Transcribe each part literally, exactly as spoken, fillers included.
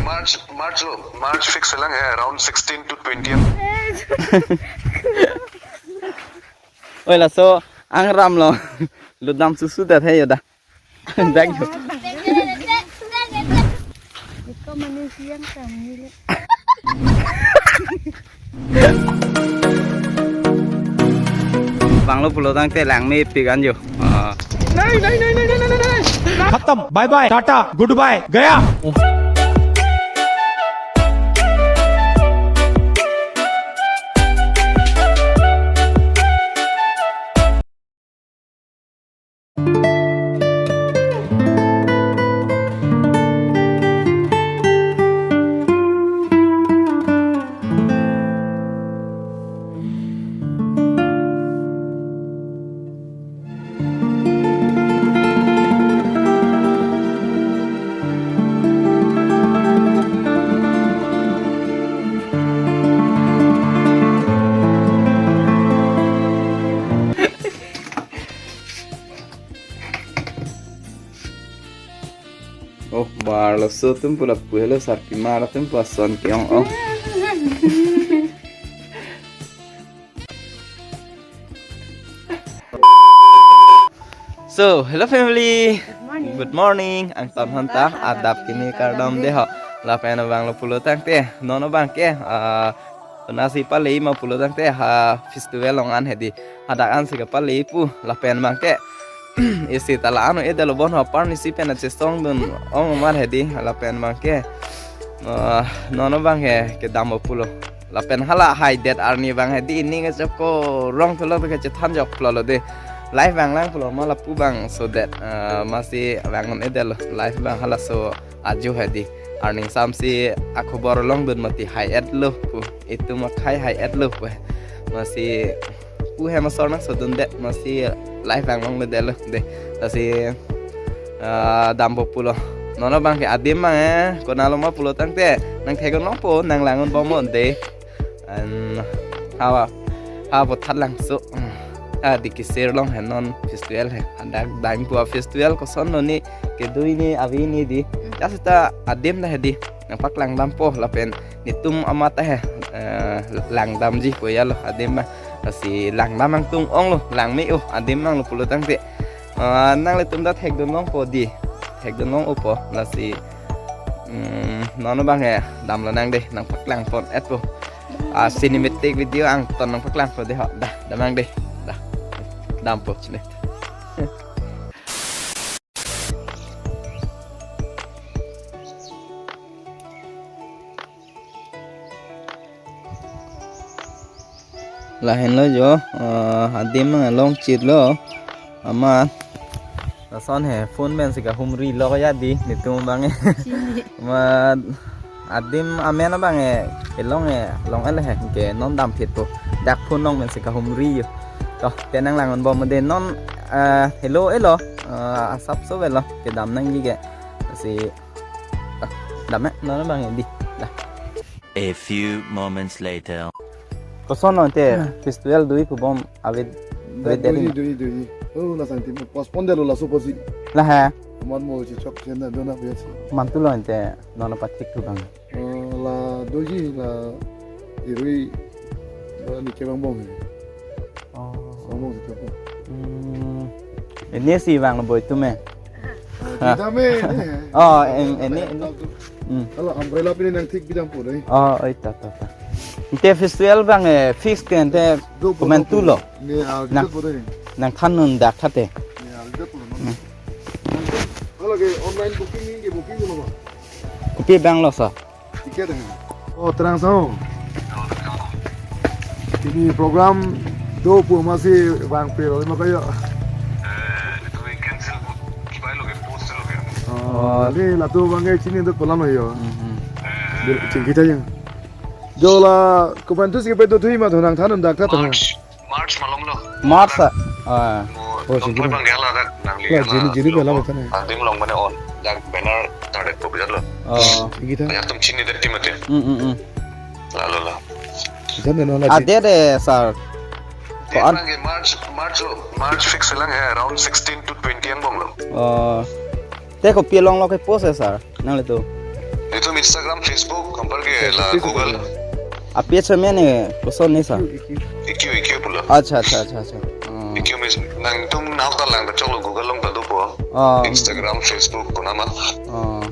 March, March lo, March fix lang hai, around sixteen to twenty. Oi, laso angram lo. Ludam susu dat hai yo da. Thank you. Iko manusia yang kami le. Banglo pulo tangte langmepik an yo. Ah. खत्म, bye bye, tata, goodbye, गया। Oh, bar laso atum pu lapu helo, sarpimar atum pu ason ke-ong-ong. So, hello family. Good morning. Good morning. Angtan hanta adap kimi kardom de ho. Lapen abang lo pulo tangte, non abang ke, ah, nasi pale ma pulo tangte ha festival along an hedi. Hadak ansi kepale pu lapen abang ke isi tala anu edelo bon ho, par nisi pen achesongdun ong mar hedi lapen abang ke, ah, non abang ke kedam pulo. Lapen hala hai det arni abang hedi, ining kechok ko rong thulo ke chethan jok pulo lo de. Live abang lang pulo ma lapu abang, so that, ah, masi abang non edelo live abang halaso ajo hedi. Arni samsi akhobor longdun mati hai-et lo pu. Itum akhai hai-et lo pu. Masi pu hem asor nang sodun det, masi live abang longledetlo de. Lasi, ah, dampo pulo. Non abang ke adim abang, eh, konat lo ma pulo tangte nang theklongpo, nang langdunbom de. An hawa, hawa pu thatlangso. Ah, di kesir along he non festival he. Hadak dang pu festival koson lo ni, kedo ni, ave ni di. Just ta adim ta hedi. Nangpaklang dampo lapen netum amat ta he, eh, langdamji koya lo adim abang. Lasi langdam angtung ong lo, langme-o adim abang lo pulo tangte. Ah, nanglitum ta thekdun longpo di. Thekdun long-opo, lasi, mm, non abang he damlo nang de, nangpaklangpon-etpo. Ah, cinematic video angton nangpaklangpo de ho. Da, damnang de. Da. Dampo chine. Lahenlo jo, eh, adim along chitlo, amat. Lason he, phone pensi kahumri lo ya di, netum abang e. Chini. Amat, adim amen abang e, kelong e, long ele he, ke non damphitpo. Dak phone along pensi kahumri yo. To, te nang langdunbom de non, eh, hello, elo, eh, asapso avelo, kedam nangji ke. Si, ah, dam e, non abang e di. Da. A few moments later. Koson lo ante, ah, festival doji pubom ave, ave, da, doji, deri. Doji, doji. Oh, la sangti postpone detlo laso pusi. La ha. Amat mo chechok chen da dona bias. Mantu lo ante, non pathik thu abang. Oh, la doji, la irui, la nike abang bom. Oh. Abang bom si tu. Hmm. Ini si abang lo boi tu me. Ah, kita me, ini. Oh, en-, ini, ini. Hmm. Hala umbrella pini nangthik bidam pu dei. Oh, oi, ta, ta, ta. Ante festival abang, eh, fix ke ante do pu, komantu do pu lo. Ne, ah, nang, do pu dei. Nangthandun dak thate. Ne, ah, do pu lo, no? Hmm. Hala ke online booking ni ke booking lo ma? Kopi abang lo sa? Ticket hai. Oh, terang sao. Ini program do pu masi abang pe lo ma kayo. Eh, itu cancel pu. Kibai lo ke post lo ke. Oh, oh, ni latum abang ke chini do pulang lo yo. Mhm. Bil chingki ta yang. Jo la komantu si pe do thui ma thonang thanam dak ta thonang. March, March malom lo. March a. Ah. Mo, oh, dong sigi poi na. Bang gala dak nangli. La, jini, jini lo bela mo. Betan hai. Adim along mane on. Dak banner target po bijar lo. Oh. Sigi ta. Latum chini dak team ate. Hmm, hmm, hmm. Lalo la. Jan de no la. Ade de, sir. Ko an. Bang ke March, March lo. March fix lang hai, around sixteen to twenty angbong lo. Oh. Te kopi along lo ke post hai, sir? Nanglitum. Itum Instagram, Facebook, anparke la Facebook, Google. Api acha mene koson ne sa? E Q, E Q pulo. Acha, acha, acha, acha. Hmm. E Q mis nangtum nau ta lang ta choklo, Google along ta dopo. Oh. Instagram, Facebook, konama. Oh.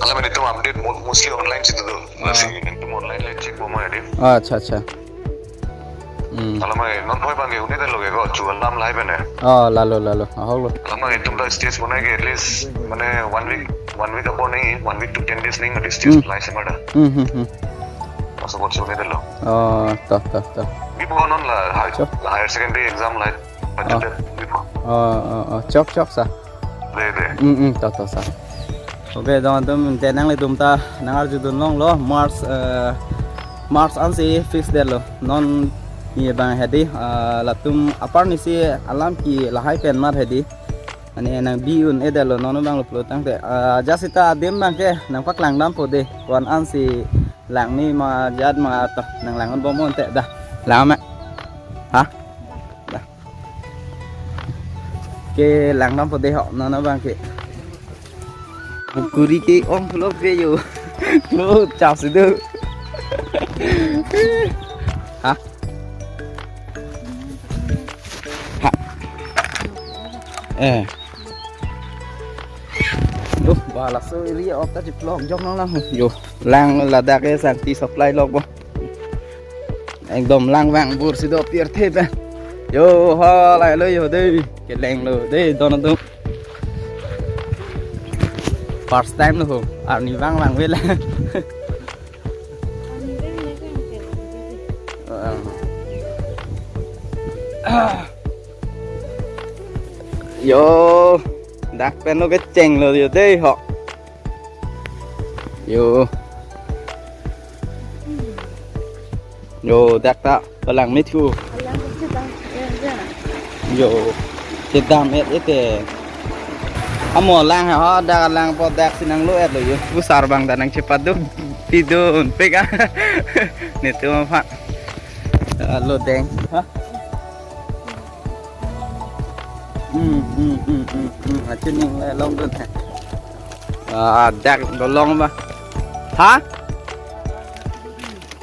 Alam itum update mo-, mostly online si do. Ah. Lasi nangtum online le check bomma ya di. Acha, acha. Hmm. Alam non poi bangke un-edetlo ke ko, chu alam lahai pen he. Oh, lalo, lalo. Ahok lo. Alam itum ta stage bonai ke at least mane one week, one week apor nahi, one week to ten days nahi, mati stage Hmm. lahai semar ta. Hmm, hmm, hmm. Masa bot chu un-edetlo. Oh, to, to, to. Bipo non la high, Cho. la higher secondary exam lahai. Oh. Pachute bipo. Oh, oh, oh. Chok, chok sa. De, de. Hmm, hmm, to, to sa. Okay, don atum, te nanglitum ta nangarjudun longlo, March, eh, March ansi fix detlo. Non ni bang hedi, eh, latum apar ni si alam ke lahai pen mat hedi. Ani nangbi un-edetlo, non bang lo pulo tangte. Eh, just ita adim bangke nangpaklang dampo de. Ko-an ansi langme ma jat ma to nanglang-un bomnon te da. Lang ma. Ha? Da. Ke lang dampo de ho, non bangke. Kuri ke ong pulo ke yo. Lo chap si do. Ha? Ha? Eh. Duh, ba laso area ok ta chiplok jok nang lang. Yo, lang ladak ke Sangti supply lok bo. Ekdom lang vangbur si do pirthe pen. Yo, ha, lahai lo yo de. Keleng lo de, don atum. First time lo ho. Arni vang vang vela. Yo, dak pen lo kecheng lo yo de ho. Yo. Yo, dak ta palangme thu. Alang kecil bang, ya, ya. Yo. Kedam et ete. Amo lang ha, ho, dak lang po dak si nanglo-et lo yo. Pusar bang ta nangchepat do. Tidun pek ah. Netum aphan. Ah, lo deng. Ha? Hmm, hmm, hmm, hmm, hmm. Achu ning le longdun ha. Ah, dak dolong ba. Ha?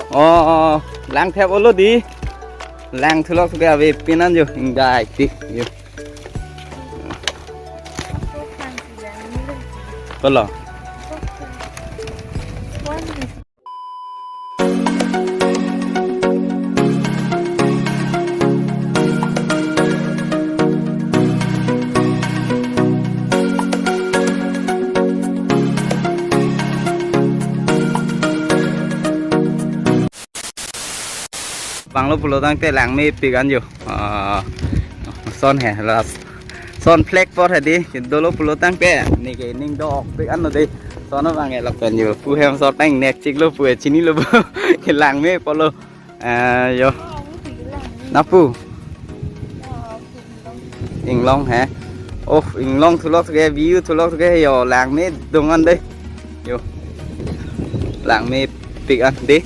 Oh, oh, lang thep olo di. Lang thulok ke ave pinan yo, inggai ti yo. Kolo. Banglo pulo tangte langmepik an yo. Ah, son he, last. Son flag apor hedi, dolo pulo tangte, neke ning dokpik an lo de. Son abang elak pen yo, pu hem sot tang nek chiklo pu chinilo bo. Ke langme apotlo. Eh, yo. Napu. Inglong he. Oh, inglong thulok ke, view thulok ke yo, langme dong an de. Yo. Langmepik an de.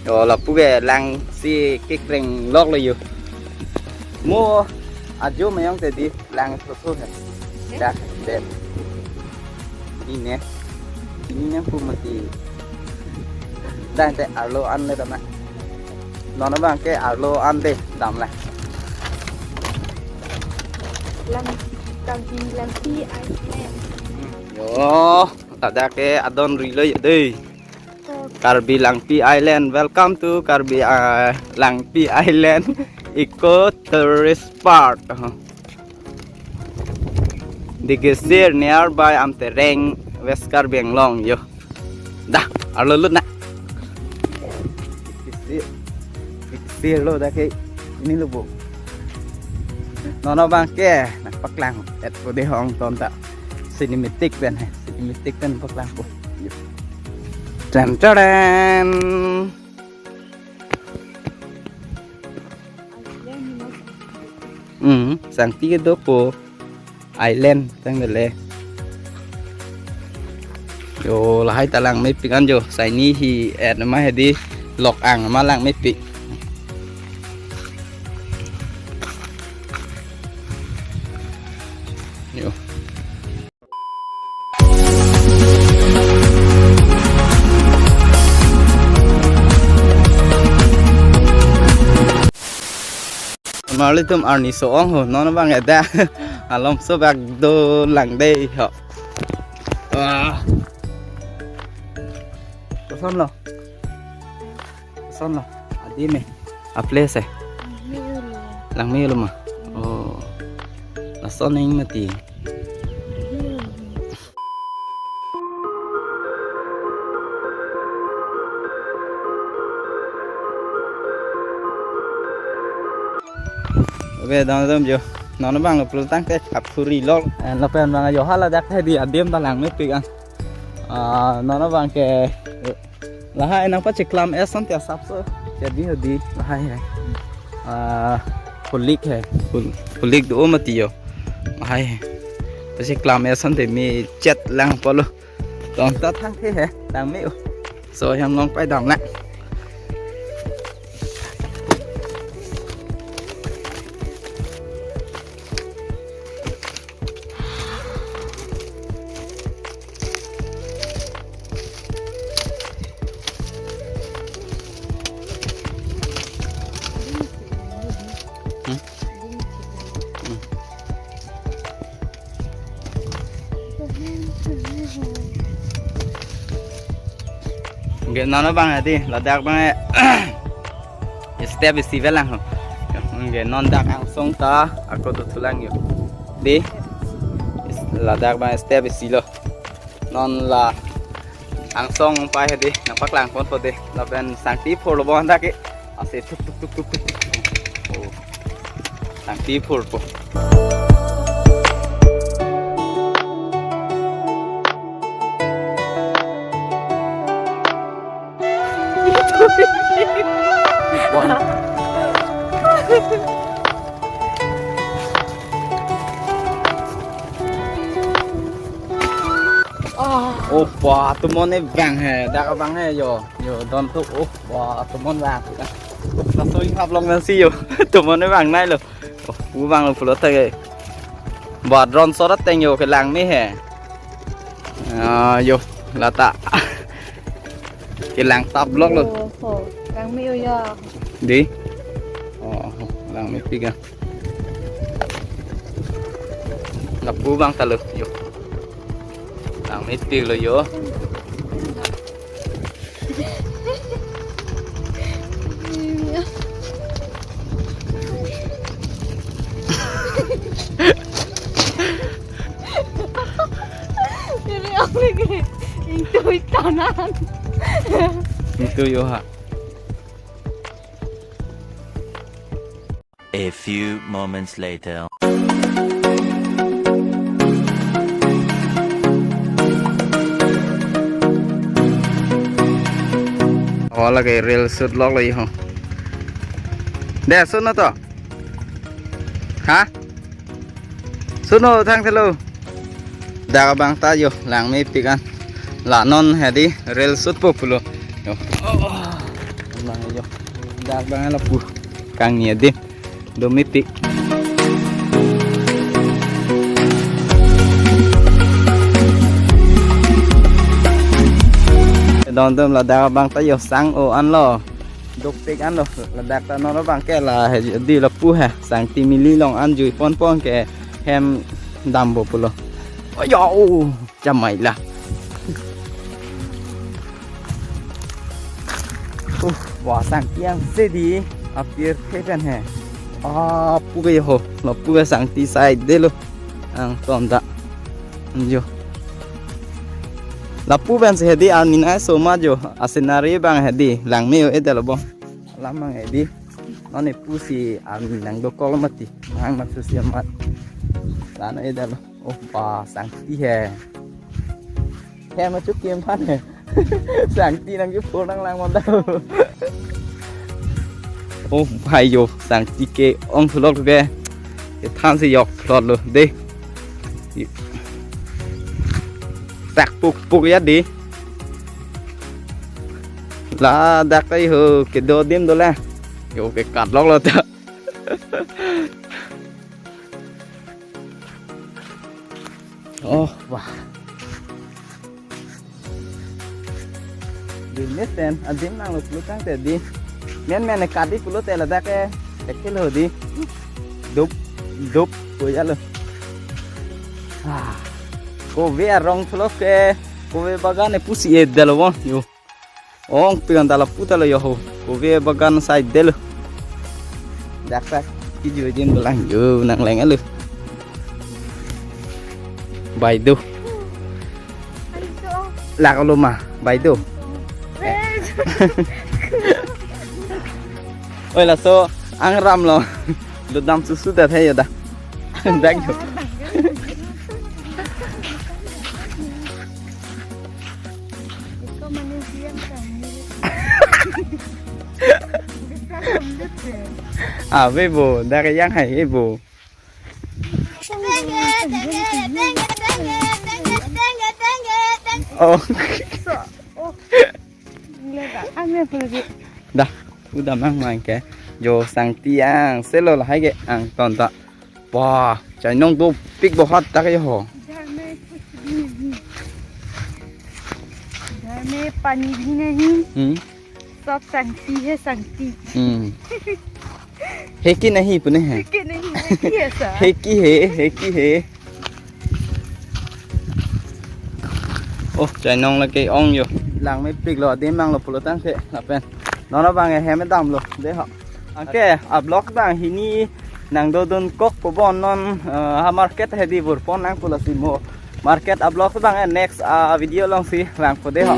Yo, lapu ke lang si kekreng lok lo yo. Mo ajo mayong te di lang so so he. Eh? Dak, det. Ini ne. Ini ne pu mati. Dak te arlo an le dam na. Non abang ke arlo an de dam la. Lang, lang, lang, si, ai, ne. Yo, ladak ke adon ri lo yo de. Karbi Langpi Island. Welcome to Karbi, uh, Langpi Island Eco Tourist Park. Uh-huh. Digesir nearby Amtereng, West Karbi Anglong yo. Dah, arlo lut na. Digesir, digesir lo dak ke ini lo bo. Non abang ke nangpaklang et po de ho, ton ta. Cinematic pen he, cinematic pen paklang po. Yo. Ten ten. Hmm, Sangti kedo po island tang le. Yo, lahai ta langmepik an yo. Saini hi et ma hedi lok ang ma langmepik. Yo. Marli tum arni so-ong ho, non abang ke dak alongso bak dolang dei ho. Ah. Koson lo? Koson lo? Adim eh. A place eh. Langme-o lo ma? Oh. Lason ning mati. Oke, dam dam jo. Non abang lo pulo tangte aphuri lo. Eh, lapen abang jo hala dak hedi adim ta langmepik an. Ah, non abang ke, eh, lahai nangpacheklam eson ti asapso. Jadi hedi lahai he. Ah, pulik he. Pul-, pulik do mati jo. Lahai he. Pacheklam eson te me chet lang pulo. Ton ta thangthe he, langme-o. So, hem along pai damlang. Hmm? Hmm. Oke, non abang hedi, ladak abang eh, step isi velang ho. Oke, non dak angsong ta, ako dothulang jo. Dei, is-, ladak abang step isi lo. Non la angsong pai hedi, nangpaklang ponpo dei. Lapen sangti phurlo bon dak ke. Ase tuk tuk tuk tuk tuk. Oh. Sangti phurpo. Oh, pa, tomon ne vang he, dak vang he, jo, jo, don tu, oh, pa, tomon vang. Laso inghap along pensi jo, tomon ne vang nai lo. Oh, pu vang lo pulo ta ke. Ba drone sora teng jo ke langme he. Ah, jo, lata. Kelang tap lok lo. Oh, ho, langme-o ya. Dei. Oh, langmepik an. Lapu abang ta lo jo. Langmepik lo jo. Jadi ang lagi. Itu itanan. Itu jo ha. A few moments later. Oh, lake rel sut lok lo jo. Dei, sut non to. Ha? Sut non thangthelo. Dak abang ta jo, langmepik an. La non hedi rel sutpo pulo. Jo. Oh, abang jo. Dak abang lapu. Kangni adim. Domepik. Don dom ladak abang ta jo sang-o anlo. Dopik anlo. Ladak ta non abang ke la he, dei lapu he. Sangti mili along an jui ponpon ke hem dampo pulo. Oh, ya, oh. Chamai la. Uh, wah, sangti angse dei, apirthe pen he. Ah, pu ke ho, lapu ke sangti side lo. Angton ta. Jo. Lapu pensi hedi arni nai so ma jo, a-scenery abang hedi, langme-o-edetlo bo. Alam abang hedi. Non ne pusi arni nangdokok lo mati. Hang mat susi amat. La non edetlo. Oh, pa, sangti he. He ma chukim aphan he. Sangti nangkephur nanglang mon ta. Oh, bhai jo, sangti ke-ong thulok ke. Kethansi jok phlot lo dei. Tak puk puk ya dei. Ladak ta jo kedo adim dolang. Jo kekat lok lo ta. Oh, wah. Dei mesen, adim nanglo pulo tangte dei. Men men ne kadi pulote ladak ke, tekil ho dei. Dup, ko ya lo. Ah. Kove arong tholok ke, kove bagan e pusi e dalo bon. Yo. Ong pigan dala puta lo yo ho. Kove bagan side dalo. Dak dak kiju jin belang yo nang leng alo. Baido. Lak alo ma, baido. Oi laso angram lo. Ludam susu dat hai yo da. Dak yo. Ah, ve bo, dak yang hai ve bo. Oh. Dah, udah mang mang ke. Jo sangti ang selo lahai ke ang tonta. Wah, chainong dopik bohat dak yo ho. घर में कुछ भी नहीं। घर में पानी भी नहीं। Hmm. सब संगती है, संगती। Hmm. Heki nahi pune hai. Heki nahi, heki hai sa. Heki hai, heki hai. Oh, chainong lake ong yo. Lang mepik lo, adim mang lo pulo tangte. Lapen. Non abang hem dam lo, de ho. Anke, a-vlog bang hini nangdodun kok po bon non, eh, ha market hedi burpon nang pulo si mo. Market a-vlog bang, eh, next, ah, video along si lang po de ho.